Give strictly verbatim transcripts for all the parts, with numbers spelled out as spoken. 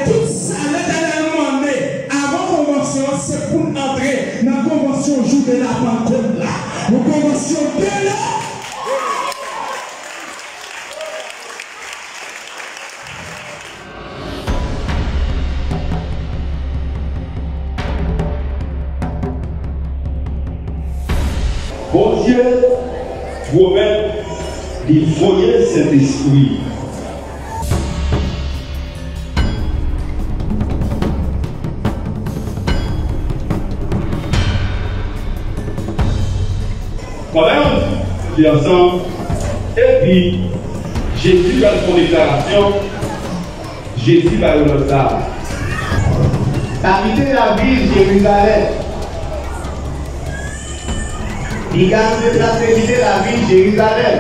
Tout sa Letènèl mande avan konvansyon an, se pou n antre nan konvansyon jou de la Pannkòt la. Yon konvansyon de la. Bondye pwomèt li voye Sentespri. Pandan yo di ansanm, epi Jezi pral fè yon deklarasyon, Jezi ba yo lòd sa a. Pa kite lavil Jerizalèm. Piga nou deplase kite lavil Jerizalèm.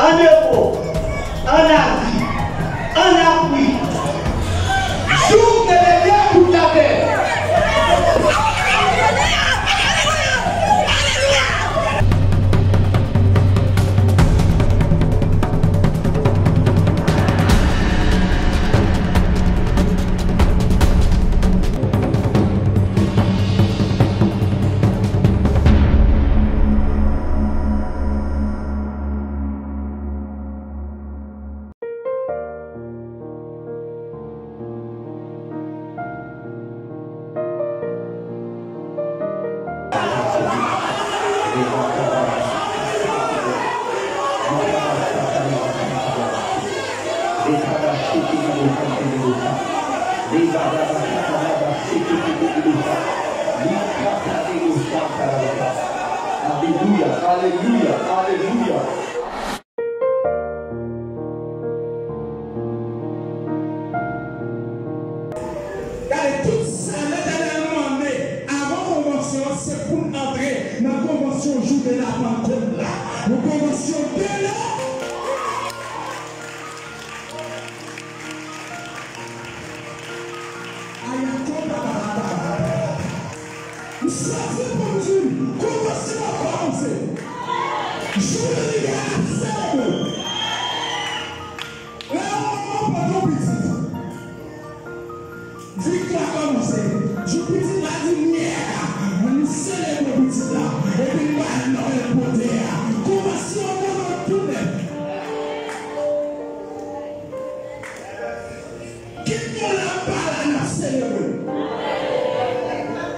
Ann Ewòp, ann Azi, ann Afrik, jouk te leve tout latè. Alelouya, alelouya, alelouya. Gade, tout sa Letènèl mande avan konvansyon an, se pou n antre nan konvansyon jou de la Pannkòt la. Yon konvansyon de la. Aya konta barata. M soti pou m di, konvansyon an kòmanse. Jou li a ap selebre. Lè yon manman pran yon pitit, viktwa kòmanse. Jou pitit la di, m yè a, ann selebre pitit la. Epi m ba l non l pote a. Konvansyon an kòmanse tou nèf. Kit nou la, m pa la, n ap selebre.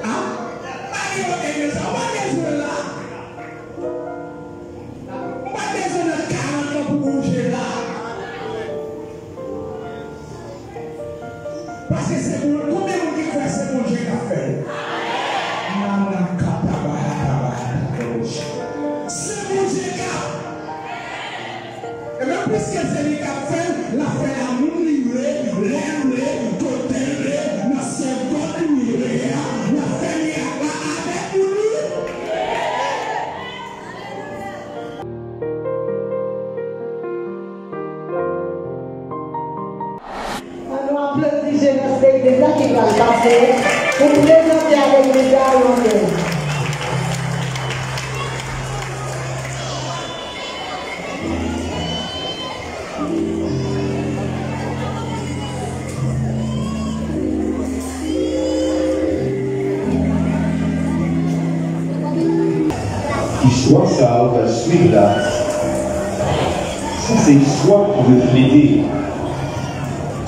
A? Pa gen okenn de sa, w pa gen jwe la. M pa bezwen nan karant lan pou gon jwe la. Paske se bon, konbyen moun ki kwè se Bondye k ap fè l? Nanakatabayatabayatakoboche. Se Bondye k ap Ebyen, piske se li k ap fè l, l ap fè l a moun li vle, lè l vle, kote l vle, nan segond li vle a, l ap fè mirak la avèk moun li. Ann nou aplodi jenès legliz la ki pral pase pou prezante a legliz la yon lè. Istwa sa a w pral swiv la, sa se istwa ki reflete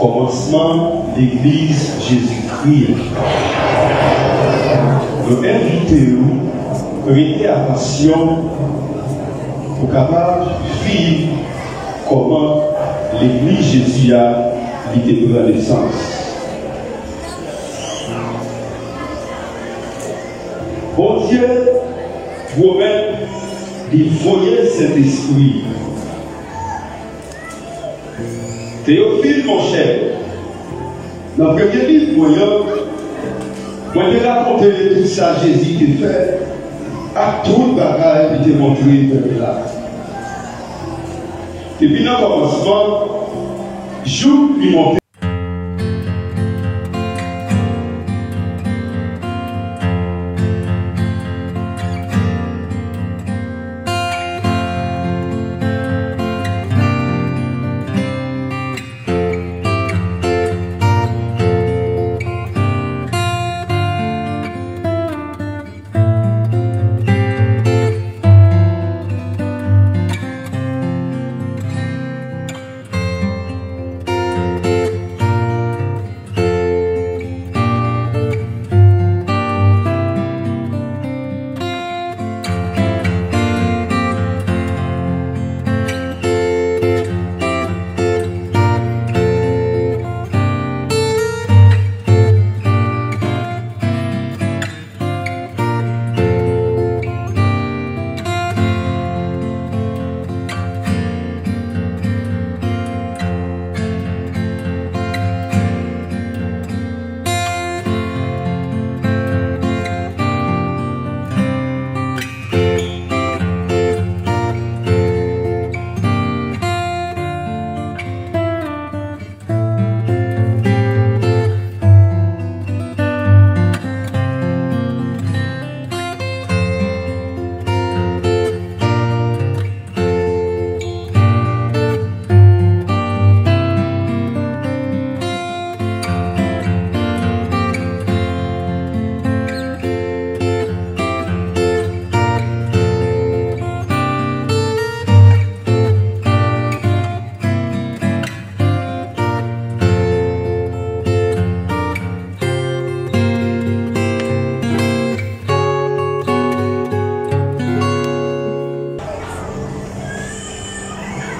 kòmansman Legliz Jezikri a. Nou envite w rete atansyon pou w kapab viv kòman Legliz Jezi a li te pran nesans. Bondye pwomèt li voye Sentespri. Teyofil, monchè, nan premye liv mwen an, mwen te rakonte tout sa Jezi te fè ak tout bagay li te montre pèp la. Depi nan kòmansman, jouk li monte.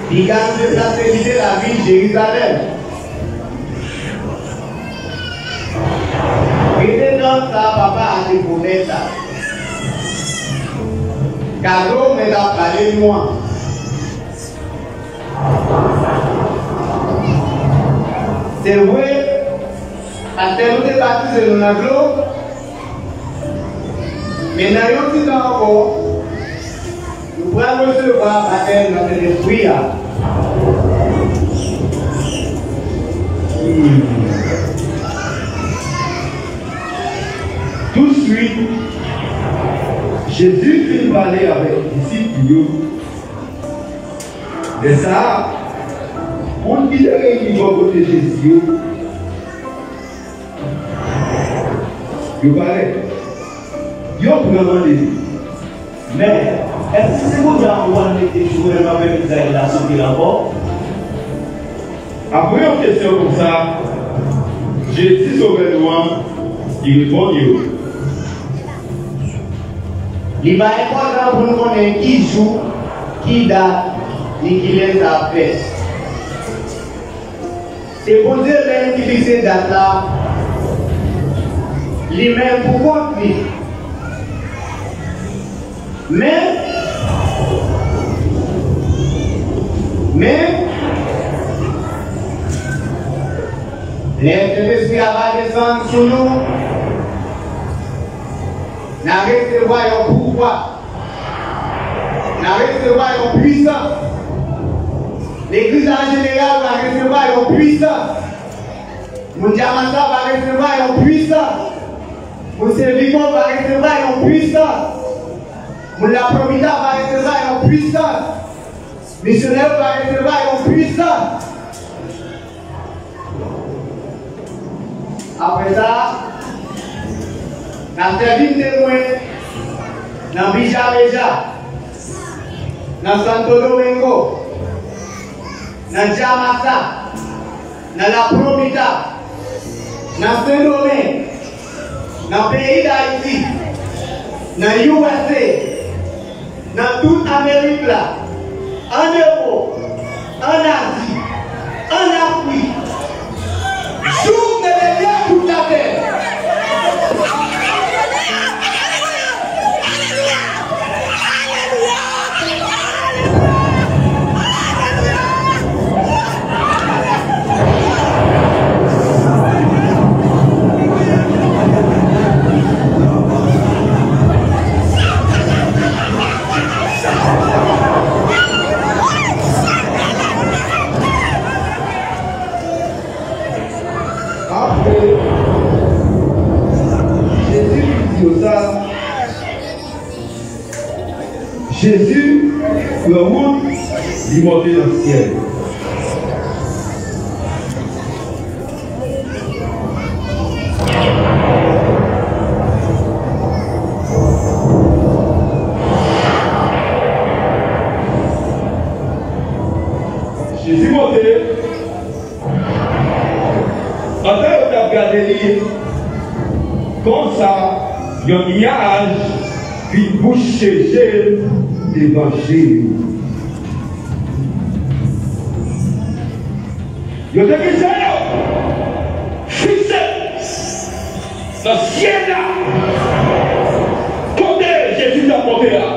Piga nou deplase kite lavil Jerizalèm. Rete nan sa Papa a te pwomèt la. Gade w mwen t ap pale nou an. Se vre, pastè nou te batize nou nan dlo, men nan yon ti tan ankò, nou pral resevwa batèm nan Sentespri a. Hmm. Touswit, Jezi fin pale avèk disip li yo. Lè sa a, moun ki te reyini bò kote Jezi yo, yo parèt. Yo pran mande li, Mèt, èske se kounye a ou pral mete gouvènman pèp Izrayèl la sou pye l ankò? Apre yon kesyon konsa, Jezi, Sovè nou an, li reponn yo. Li pa enpòtan pou n konnen ki jou, ki dat, ni kilè sa ap fèt. Se Bondye menm ki fikse dat la, li menm pou kont li. Men, men, lè Sentespri a va desann sou nou, n a resevwa yon pouvwa, n a resevwa yon pwisans. Legliz an jeneral va resevwa yon pwisans. Moun Dyamasa va resevwa yon pwisans. Moun Seviko va resevwa yon pwisans. Moun Lapromita va resevwa yon pwisans. Misyonè yo va resevwa yon pwisans. Apre sa, n a sèvi temwen nan Villareja, nan Santo Domingo, nan Dyamasa, nan Lapromita, nan Sendomeng, nan peyi Dayiti, nan U S A, nan tout Amerik la, ann Ewòp, ann Azi, ann Afrik, jouk nan dènye bout latè. Apre Jezi fin di yo sa, Jezi pran wout, li monte nan syèl. Jezi monte, pandan yo t ap gade li, konsa, yon nyaj vin bouche je l devan je yo. Yo te gen je yo fikse nan syèl la, kote Jezi t ap monte a.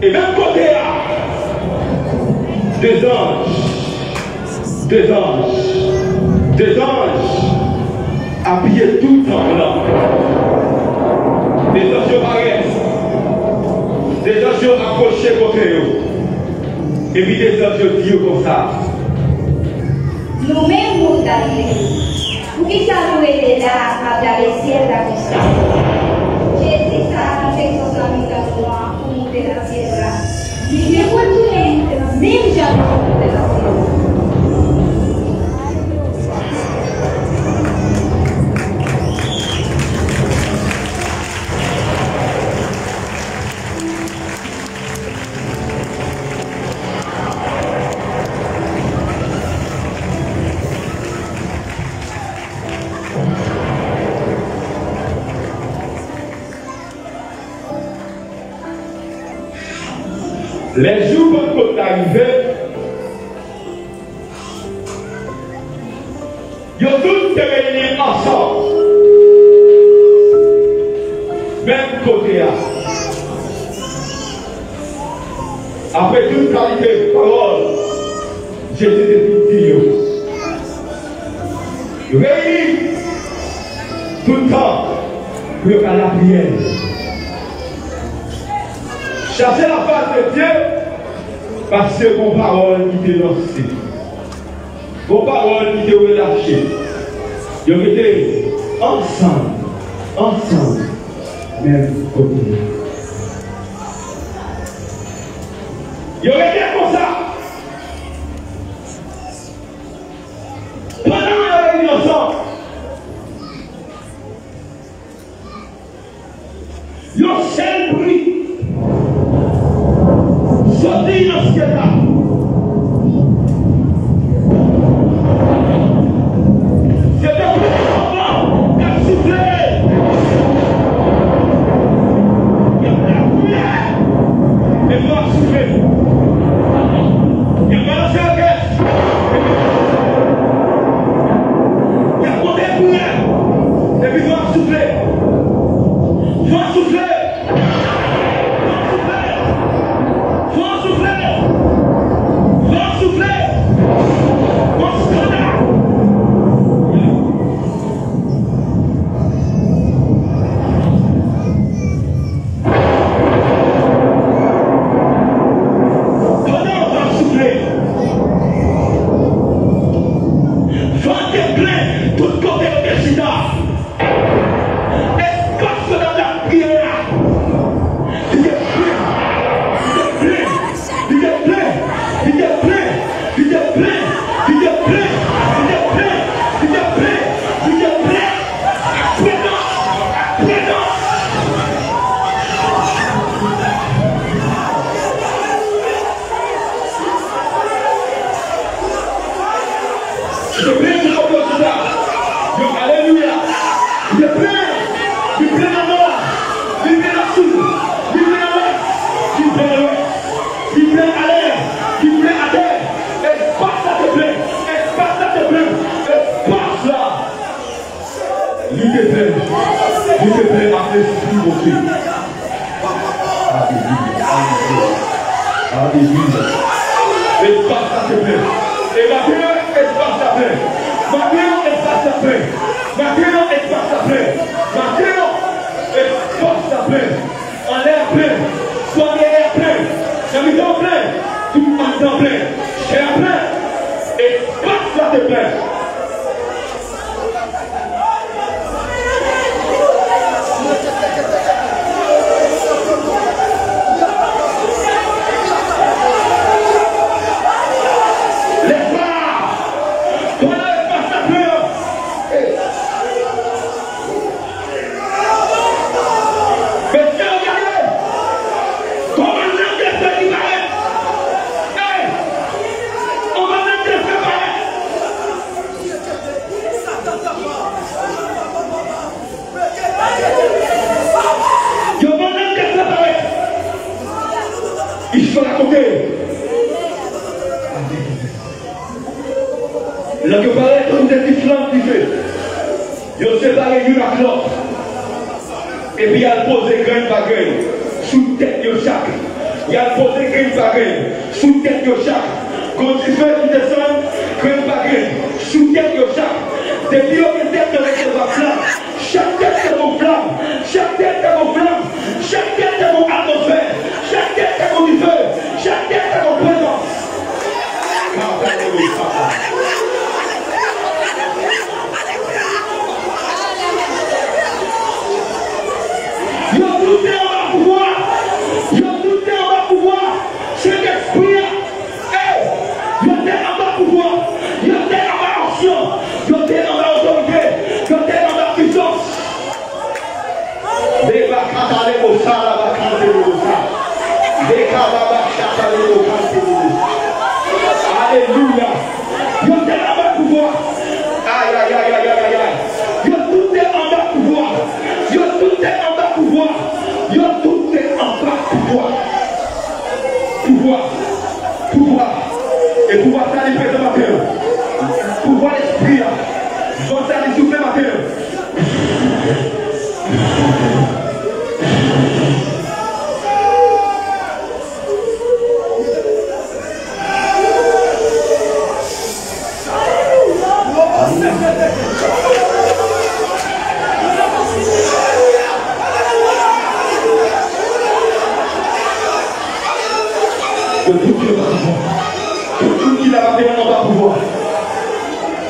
E menm kote a, de zanj, de zanj, de zanj apiye tout tanp lan. De zanj yo parèt. De zanj yo apwoche kote yo. Epi de zanj yo di yo konsa. Nou menm moun Galile, poukisa nou rete la a ap gade syèl la konsa? Jezi sa a ki te sot nan mitan nou an pou monte nan syèl la, li gen pou l tounen menm jan nou monte nan syèl la. Lè jou Pantkot la rive, yo tout te reyini ansanm, menm kote a. Apre tout kalite pawòl Jezi te fin di yo, reyini tout tan pou yo ka lapriyè. Chache la face de Dieu, paske gon pawòl ki te lanse. Gon pawòl ki te relache. Yo rete ansanm, ansanm, menm kote. Yo rete konsa. Pandan yo reyini ansanm, yon sèl bri soti nan syèl la. Se tankou yon van k ap soufle. Y ap lapriyè, epi van ap soufle. Y ap balanse òkès, epi y ap monte priyè, epi van ap soufle. Van ap soufle. Van soufle! Van soufle! Van soufle! Gon skandal! Pandan van soufle, van te plen tout kote yo te chita. Espas yo t ap lapriyè a, li te plen, li te plen, li te plen, li te plen, li te plen, li te plen, li te plen, li te plen, li te plen. Aprenan, aprenan. Yo plen nan opozisyon. Yo, alelouya. Yo plen. Yo plen nan nò. Yo plen nan sid. Yo plen nan lès. Yo plen nan lwès. Yo plen anlè. Yo plen atè. Espas la te plen. Espas la te plen. Espas la. Li te plen. Li te plen ak Lespri Bondye. Alelouya. Alelouya. Alelouya. Espas la te plen. E maten an, espas la plen. Maten an, espas la plen. Maten an, espas la plen. Maten an, espas la plen. Anlè a plen. Swa dèyè a plen. Nan mitan an plen. Tout anndan plen. Chè a plen. Espas la te plen. Mesye yo gade, kòman nèg te fè li parèt. Ey! Kòman nèg te fè parèt. Yo ban nèg te fè parèt. Istwa rakonte. Lè yo parèt, tankou de ti flanm dife. Yo separe youn ak lòt. Epi y al poze grenn pa grenn sou tèt yo chak. Y al poze grenn pa grenn sou tèt yo chak. Gon dife ki desann, grenn pa grenn, sou tèt yo chak. Depi yo gen tèt, yo resevwa flanm. Chak tèt te gon flanm. Chak tèt te gon flanm. Chak tèt te gon atmosfè. Chak tèt te gon dife. Chak tèt te gon prezans. Yo tout te anba pouvwa. Yo tout te anba pouvwa Sentespri a. Ey! Yo te anba pouvwa. Yo te anba onksyon. Yo te anba otorite. Yo te anba pisans. Deba katale osala bakante bosa. Deka baba chatale bokante bosa. Alelouya. Yo te anba pouvwa. Ay, ay, ay, ay, ay, ay, ay. Yo tout te anba pouvwa. Yo tout te anba pouvwa. Yo tout te anba pouvwa. Pouvwa, pouvwa, e pouvwa sa li prezan maten an. Pouvwa Lespri a, van sa li soufle maten an. Yo tout yo anba pouvwa. Tout moun ki la maten an anba pouvwa.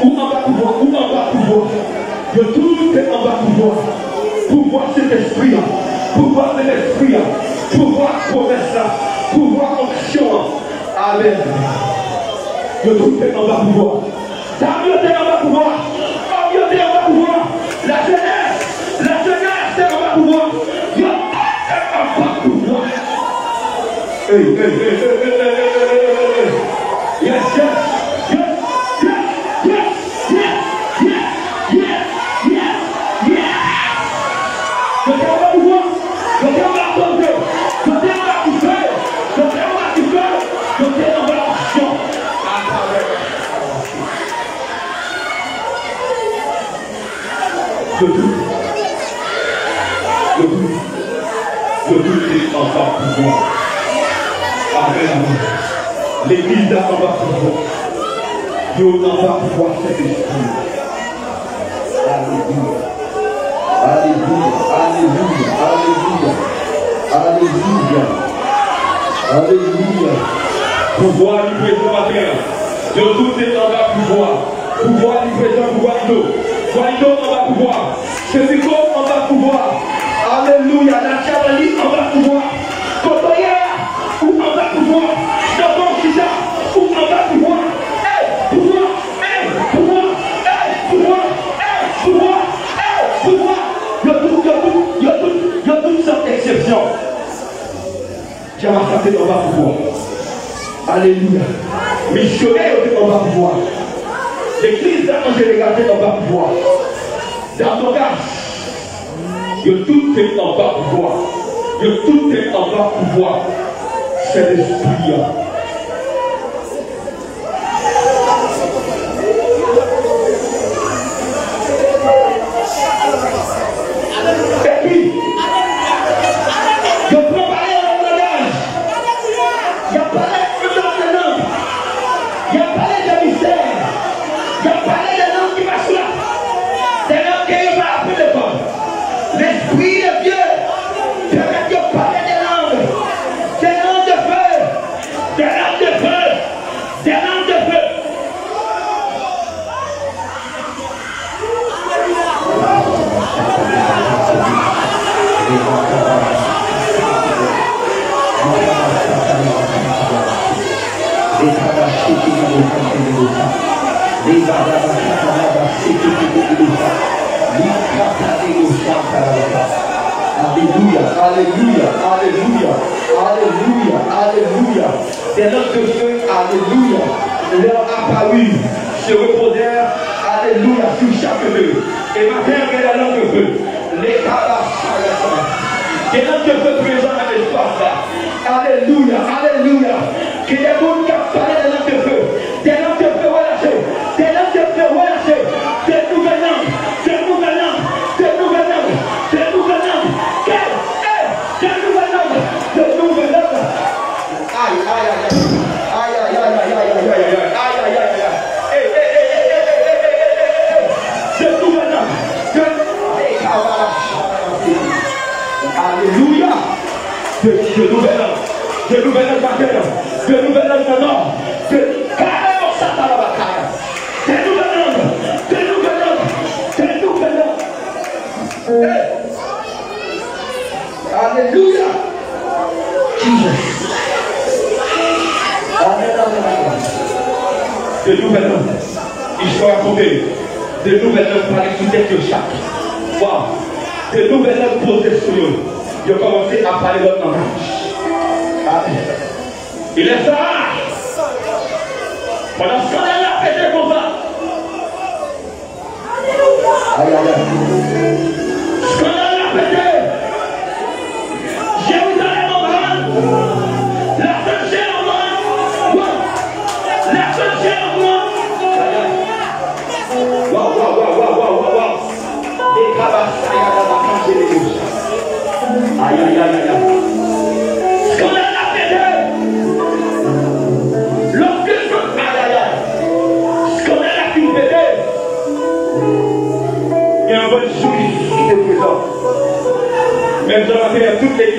Ou anba pouvwa, ou anba pouvwa. Yo tout te anba pouvwa. Pouvwa Sentespri a. Pouvwa Sentespri a. Pouvwa pwomès la. Pouvwa onksyon an. Amèn. Yo tout te anba pouvwa. Dam yo te anba pouvwa. Òm yo te anba pouvwa. Lajenès, lajenès te anba pouvwa. Yo tout te anba pouvwa. Hey, hey, hey. Yes, yes, yes. Yo te anba pouvwa. Yo te anba otorite. Yo te anba konsèy. Yo te anba konsèy. Yo te anba onksyon. Atravè Yo tout, yo tout, yo tout te anba pouvwa. Amèn, amèn. Legliz la anba pouvwa. Yo anba pouvwa Sentespri. Alelouya. Alelouya, alelouya, alelouya, alelouya, alelouya. Pouvwa li prezan maten an. Yo tout te anba pouvwa. Pouvwa li prezan pou Guaido. Guaido anba pouvwa. Sentiko anba pouvwa. Alelouya. Nasyonal li anba pouvwa. Kote w ye a, ou anba pouvwa. Nan pòs chita, ou anba pouvwa. Ey, pouvwa. Ey, pouvwa. Ey, pouvwa. Ey, pouvwa. Ey, pouvwa. Yo tout, yo tout, yo tout, yo tout san eksepsyon. Djamasa te anba pouvwa. Alelouya. Misyonè yo te anba pouvwa. Legliz la an jeneral te anba pouvwa. Dam Dokas, yo tout te anba pouvwa. Yo tout te anba pouvwa Sentespri a. Epi, yo pran pale nan langaj. Y ap pale nan lòt lang. Y ap pale de mistè. Y ap pale de lang ki pa sou la. De lang ke yo pa aprann lekòl. Lespri de Dye pèmèt yo pale de lang. De lang de fe. De lang de fe. Des langues de feu. Aleluya, aleluya, aleluya, aleluya, aleluya. Des langues de feu, alléluia, leur apparut, se reposèrent, alléluia, sur chacun d'eux. E maten an, gen des langues de feu. Le kabasayasa. Des langues de feu prezan nan espas la. Alelouya, alelouya. Gen de moun k ap pale des langues de feu. Des langues de feu relâchées. Des langues de feu relâchées. Des nouvelles langues. Des nouvelles langues. Des nouvelles langues. Des nouvelles langues. Des nouvelles langues. Des nouvelles langues. Ay, ay, ay, ay. Ay, ay, ay, ay. Ay, ay, ay, ay, ay. Hey, hey, hey. De nouvelles langues. De, hey, kabala. Alelouya. De, de nouvelles langues. De nouvelles langues maten an. De nouvelles langues nan nò. De, kare yo sa ta la batay. De nouvelles langues. De nouvelles langues. De nouvelles langues. Hey. Alelouya! Jesus! Amèn, amèn, amèn. De nouvèl lang, istwa rakonte, de nouvèl lang pale sou tèt yo chak. Waw! De nouvèl lang poze sou yo. Yo kòmanse ap pale lòt langaj. Amèn. E lè sa a, pandan skandal la pete konsa, Ay, ay, ay. Skandal la pete. Jerizalèm anba. Lasann jeyan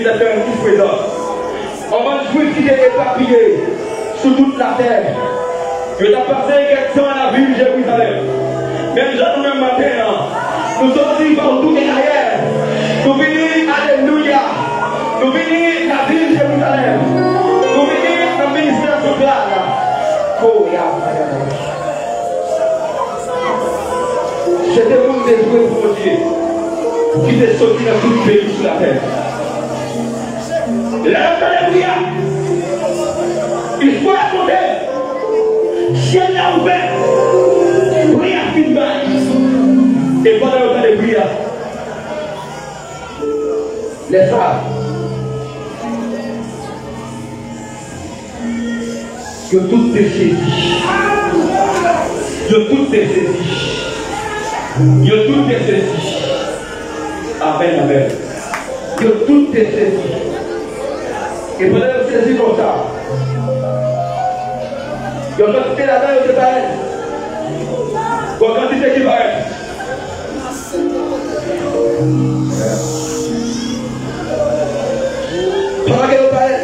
Sèten jis prezan, yon bann Jwif ki te epapiye sou tout latè, yo t ap pase kèk tan nan vil Jerizalèm. Menm jan nou menm maten an, nou soti pa w tou e ayè, nou vini, alelouya, nou vini nan vil Jerizalèm, nou vini nan ministè santral. Koya, se te moun te jwe pou Bondye, ki te soti nan tout peyi sou latè. Lè yo tande bri a, istwa a konte, syèl la ouvè, bri a fin bay. E pandan yo tande bri a, lè sa a, yo tout te sezi. Yo tout te sezi. Yo tout te sezi. Amèn, amèn. Yo tout te sezi. E pandan yo sezi konsa, yon kantite ladan yo te parèt. Yon kantite ki parèt. Pandan ke yo parèt,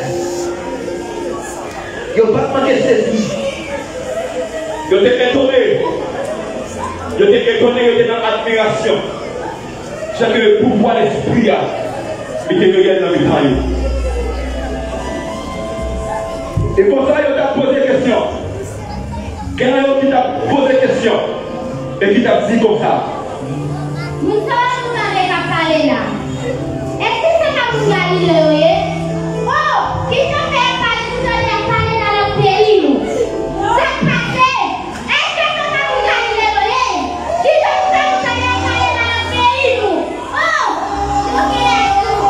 yo pa t manke sezi. Yo te etone. Yo te etone, yo te nan admirasyon. Jan ke pouvwa Lespri a mete reyèl nan mitan yo. E konsa, yo t ap poze kesyon. Gen nan yo ki t ap poze kesyon e ki t ap di konsa. Moun sa yo nou tande k ap pale la, èske se pa moun Galile yo ye? O, kijan fè y ap pale, nou tande y ap pale nan lang peyi nou? Sa k pase? Èske se pa moun Galile yo ye? Kijan nou fè nou tande y ap pale nan lang peyi nou? O, yo genyen tou.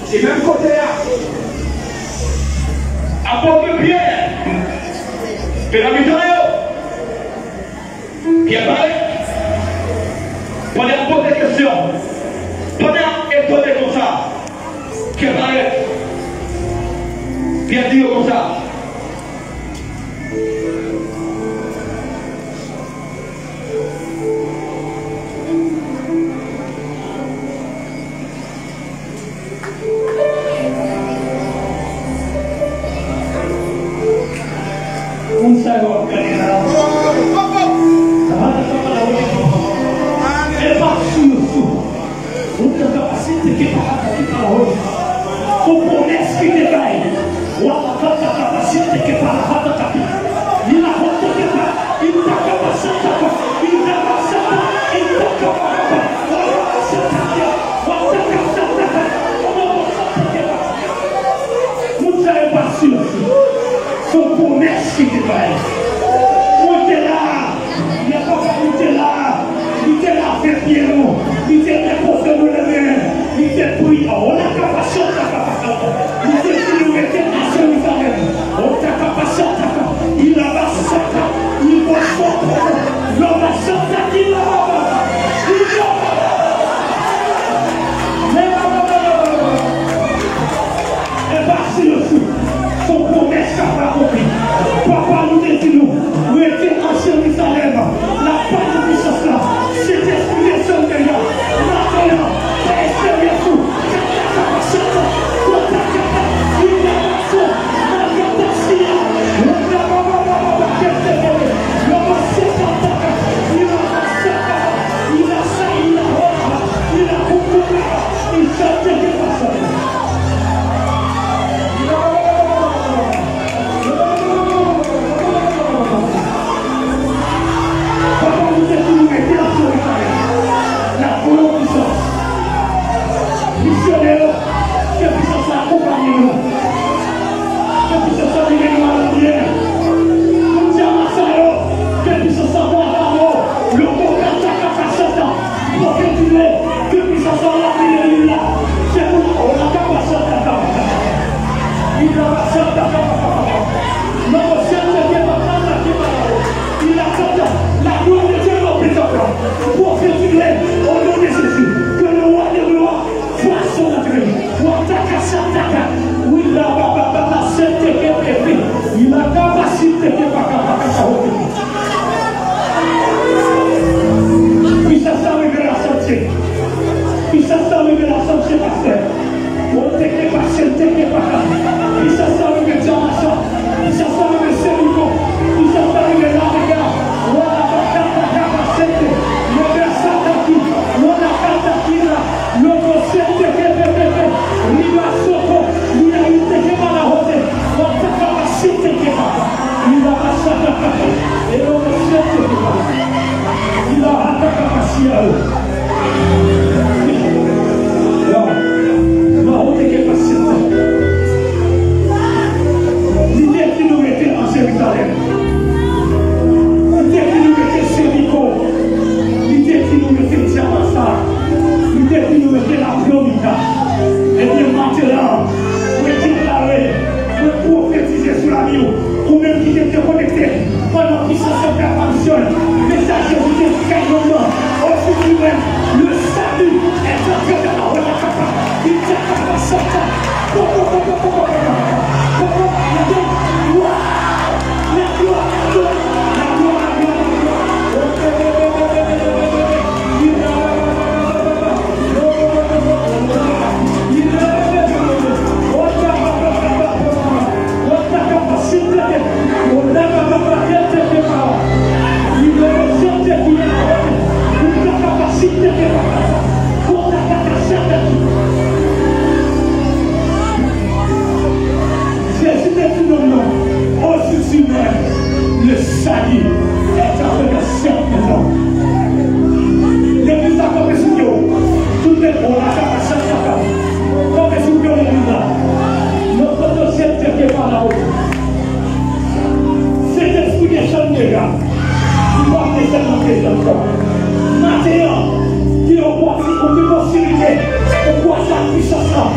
E menm kote a, apot Pyè te nan mitan yo. Pyè parèt. Pandan y ap poze kesyon, pandan y ap etone konsa, Pyè parèt. Pyè di yo konsa. Moun sa yo ap gade la. Sa pa ta kapab la wè. E pa sou yo sou. Ou te kapasite ke pa ata ki pa la wè. Son pwomès ki te bay. Wa pa ta kapasite ke pa la ata ki. Ni la honte ke pa. Ni ta kapasite ke. Ni ta kapasite ke. Ni ta kapasite ke. Moun sa yo pa sirsi. Se yon pwomès ki te bay. Mwen te la. Lè papa nou te la. Li te lave pye nou. Li te Sa te gen pa sa. Papa, nou te di nou rete nan Jerizalèm. N ap voye yon pisans. Misyonè yo, ke pisans la akonpanye nou. Ke pisans la mennen nou al an byen. Tout dyaman sa yo, ke pisans la pran avan nou. Loko kata kata satan. Pwofetize, ke pisans la lapriyè li la. Se pou la, o la kapa satan kapa. Li la pa satan kapa kapa. Non, sèl Bondye pa mal la ki pa la. Il attend la gloire de Dieu dans le peuple. Pwofetize, au nom de Jésus, que le roi des rois voit son entrée. Watakasataka. Wi, la ba ba ba ba, sete ke pepe. Il a kapasite ke pa ka pa ka sa oke. Pisans la rive la sante. Pisans la rive la sante, pastè. Oteke pa senteke pa ka. Pisans la rive Dyamasha. Pisans la rive Seriko. Pisans la rive Lamega. Wala ba ka pa ka pa sete. Lebe sataki. Wala ka ta ki la. Loko senteke pepepe. Riba soko. Li a iteke pa la hote. Wataka pa senteke pa ka. Li la ba sataka. E loko senteke pa ka. Li la ataka pa siya yo. Li te di nou rete an Jerizalèm. Li te di nou rete Jeriko. Li te di nou rete Dyamasha. Li te di nou rete Laflorida. Ebyen, maten an, mwen deklare, mwen pwofetize sou lavi w. Ou menm ki te dekonekte pandan pisans la fè aparisyon l, mesaj Jezi te di kay nonm nan, o si tu m'aimes, le salut est entré dans la route à Kapa. Il t'a pas sorti. Poko, poko, poko, poko. Poko, la gloire, la gloire, la gloire, la gloire, la gloire, la gloire. Jésus te di nonm nan, o si tu m'aimes, le salut est entré dans cette maison. Legliz la kanpe sou pye w. Tout nèg, o la ka pa sa sa ka. Kanpe sou pye w legliz la. Nan potansyèl Dye ke pa la o. Sentespri desann deja. Li pa desann nan prezans ou. Maten an, gen yon pòs, ou gen posiblite pou kwaze ak pisans lan.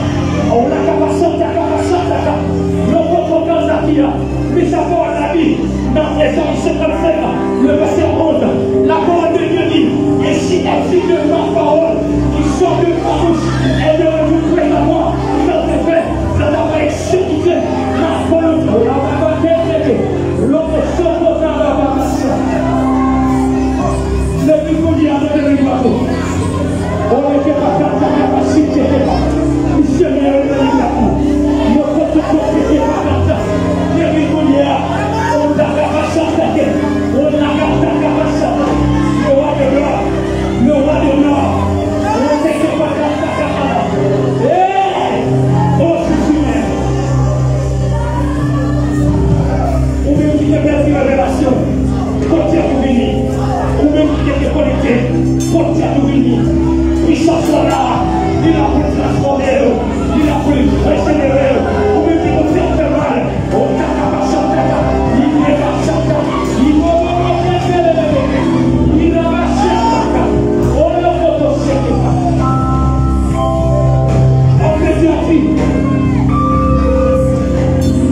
Ou la kapasite, kapasite, kapasite. Nan pòs ou kanzaki a, men sa pawòl la di, nan Ezayi senkannsenk, le vèsè onz, la parole de Dieu dit, et si elle fit de ma parole qui sort de ma bouche, elle ne retourne point à moi sans effet, sans avoir exécuté ma volonté. Leve kounye a, leve li bato. Oleke pa kata kapasite ke pa. Misyonè yo leve li bato. Yo kote kote ke pa kata. Leve kounye a. Onda kapasite ke. Onda kata kapasite. Le roi de l'or. Le roi de l'or. Oleke pa kata kapasite. Hey! Oh, Jésus, ou menm ki te pèdi revelasyon, pote tèt ou vini. Ou menm ki te dekonekte, pote tèt ou vini. Pisans la la, li la pou l transfòme yo, li la pou l rejenere yo. Ou menm ki konn tèt fè mal, o kaka pa chanta, li ne pa chanta, li bobobo, li la pa chanta, o le koto seke pa. Anmèt avi.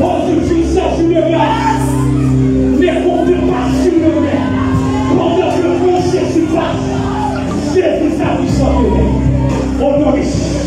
Aujourd'hui, il s'agit de grâce. Ne comptez pas sur le maire. Pendant que le feu Jésus passe, Jésus s'agit sur le maire. Au nom de Jésus.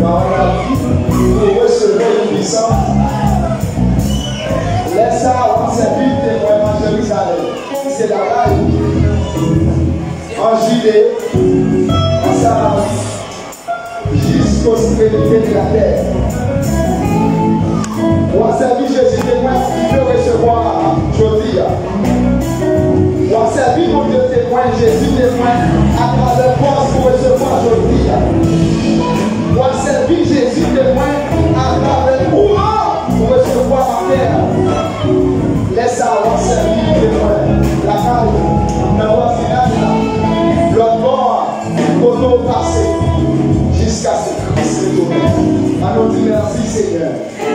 Pou resevwa yon pisans. Lè sa a, w ap sèvi temwen nan Jerizalèm, ki se lakay ou, an Jide, an Samari, jiskostremite de latè. W ap sèvi Jezi temwen pou ke resevwa jodi a. W ap sèvi Bondye temwen, Jezi temwen, atravè pòs ou resevwa jodi a. W ap sèvi Jezi temwen atravè kouran ou resevwa maten an. Lè sa a, w ap sèvi temwen lakay ou, nan vwazinaj la, lòtbò a, kote w pase, jiskaske Kris retounen. Ann nou di mèsi, Senyè.